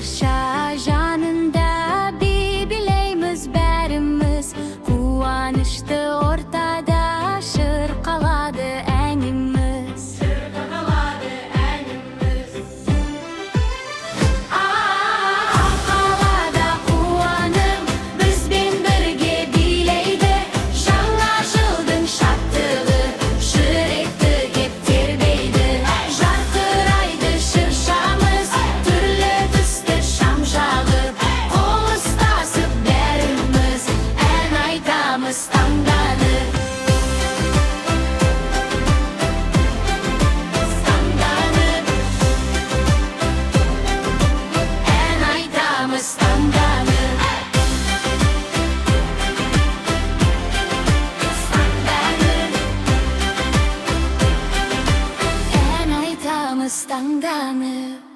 Шырша жанында би билейміз бәріміз. Қуанышты ортада шырқалады әніміз. Шырқалады әніміз. Қалада қуанып, бізбен бірге билейді. Жаңа жылдың шаттығы жүректі кеп тербейді. Жарқырайды шыршамыз, түрлі түсті шам жағып. Қол ұстасып бәріміз ән айтамыз таңданып. Таңданып. Ән айтамыз таңданып. Таңданып. Ән айтамыз таңданып.